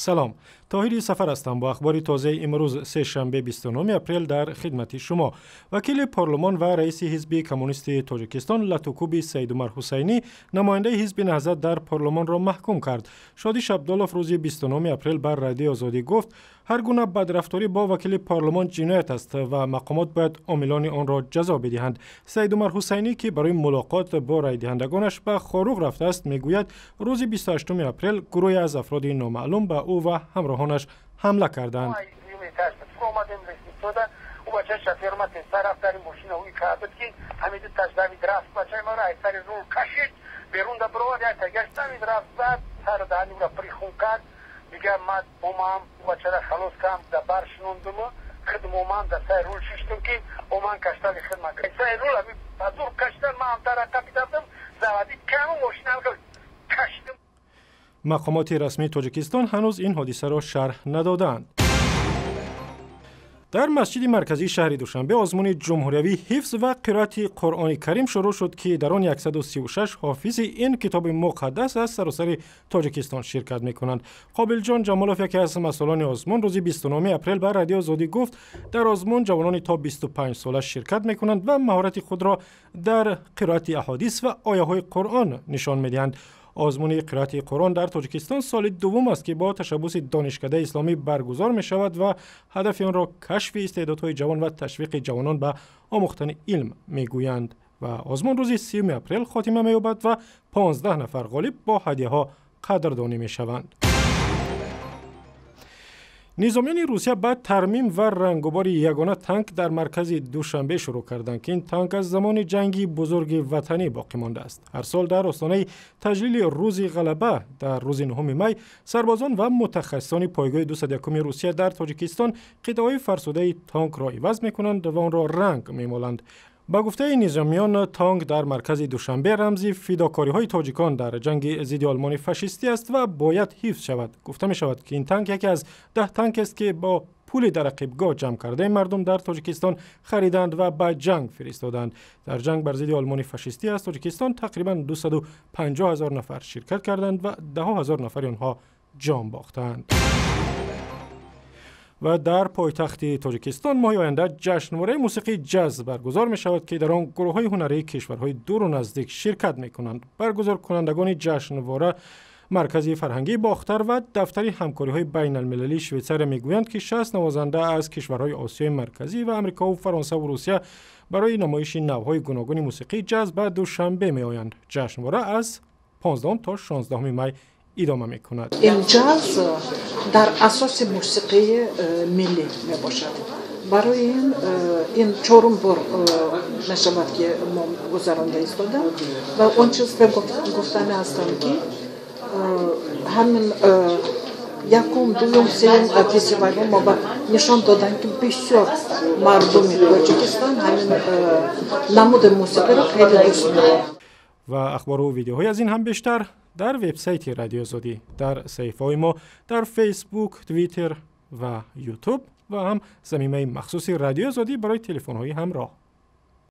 Салом, Тоҳири Сафар ҳастам бо ахбори тозаи имрӯз, сешанбе, 29 апрел, дар хидмати шумо. Вакили парлумон ва раиси ҳизби коммунисти Тоҷикистон латукӯби Саидумар Ҳусайнӣ, намояндаи ҳизби Наҳзат дар парлумонро маҳкум кард. Шодиш Абдуллов рӯзи 29 апрел бар Радиои Озодӣ гуфт, ҳар гуна бадрафторӣ бо вакили парлумон ҷиноят аст ва мақомот бояд омилони онро ҷазо бидиҳанд. Саидумар Ҳусайнӣ, ки барои мулоқот бо райдиҳандагонаш ба Хоруғ рафтааст, мегӯяд, рӯзи 28 апрел гурӯҳе аз афроди номаълум ба ӯ ва ҳамроҳонаш ҳамла карданд. Дигар ман омам, бачара халос кардам, дар бар шинондуму худм омам, дар сари рул шиштум, ки оман каштали хидмат сари рул ба зур каштан. Ман ҳам дар ақаб давдам, заводить кардам, мошинам каштам. Мақомоти расмии Тоҷикистон ҳанӯз ин ҳодисаро шарҳ надодаанд. Дар масҷиди марказии шаҳри Душанбе озмуни ҷумҳуриявии ҳифз ва қироати Қуръони Карим шурӯъ шуд, ки дар он 136 ҳофизи ин китоби муқаддас аз саросари Тоҷикистон ширкат мекунанд. Қобилҷон Ҷамолов, яке аз масъулони озмун, рӯзи 29 апрел ба Радиои Озодӣ гуфт, дар озмун ҷавонони то 25 сола ширкат мекунанд ва маҳорати худро дар қироати аҳодис ва ояҳои Қуръон нишон медиҳанд. Озмуни қироати Қуръон дар Тоҷикистон соли дуввум аст, ки бо ташаббуси Донишкадаи исломӣ баргузор мешавад ва ҳадафи онро кашфи истеъдодҳои ҷавон ва ташвиқи ҷавонон ба омӯхтани илм мегӯянд. Ва озмун рӯзи 30 апрел хотима меёбад ва 15 нафар ғолиб бо ҳадияҳо қадрдонӣ мешаванд. Низомиёни Русия ба тармим ва рангубори ягона танк дар маркази Душанбе шурӯъ карданд, ки ин танк аз замони ҷанги бузурги ватанӣ боқӣ мондааст. Ҳар сол дар остонаи таҷлили Рӯзи Ғалаба, дар рӯзи 9 май, сарбозон ва мутахассисони пойгоҳи 201 Русия дар Тоҷикистон қитъаҳои фарсудаи танкро иваз мекунанд ва онро ранг мемоланд. Ба гуфтаи низомиён, танк дар маркази Душанбе рамзи фидокориҳои тоҷикон дар ҷанги зидди Олмони фашистӣ аст ва бояд ҳифз шавад. Гуфта мешавад, ки ин танк яке аз 10 танкест, ки бо пули дар ақибгоҳ ҷамъ кардаи мардум дар Тоҷикистон хариданд ва ба ҷанг фиристоданд. Дар ҷанг бар зидди Олмони фашистӣ аз Тоҷикистон тақрибан 250 ҳазор нафар ширкат карданд ва даҳо ҳазор нафари онҳо ҷон бохтанд. Ва дар пойтахти Тоҷикистон моҳи оянда ҷашнвораи мусиқии ҷаз баргузор мешавад, ки дар он гурӯҳҳои ҳунарии кишварҳои дуру наздик ширкат мекунанд. Баргузоркунандагони ҷашнвора, Маркази фарҳангии Бохтар ва дафтари ҳамкориҳои байналмилалии Швейтсария, мегӯянд, ки 60 навозанда аз кишварҳои Осиёи Марказӣ ва Амрикову Фаронсаву Русия барои намоиши навъҳои гуногуни мусиқии ҷаз ба Душанбе меоянд. Ҷашнвора аз 15 то 16 май идома мекунад. Ин ҷаз дар асоси мусиқии миллӣ мебошад. Барои ин чорум бор мешавад, ки мо гузаронда истодам, ва он чиз гуфтани ҳастам, ки ҳамин якум, дуюм, сеюм фестивалҳо мо ба нишон доданд, ки бисёр мардуми Тоҷикистон ҳамин намуди мусиқиро хеле дӯст медоранд. Ва ахбору видеоҳои аз ин ҳам бештар дар вебсайти Радиои Озодӣ, дар саҳифаҳои мо дар Фейсбук, Твиттер ва Ютуб ва ҳам замимаи махсуси Радиои Озодӣ барои телефонҳои ҳамроҳ.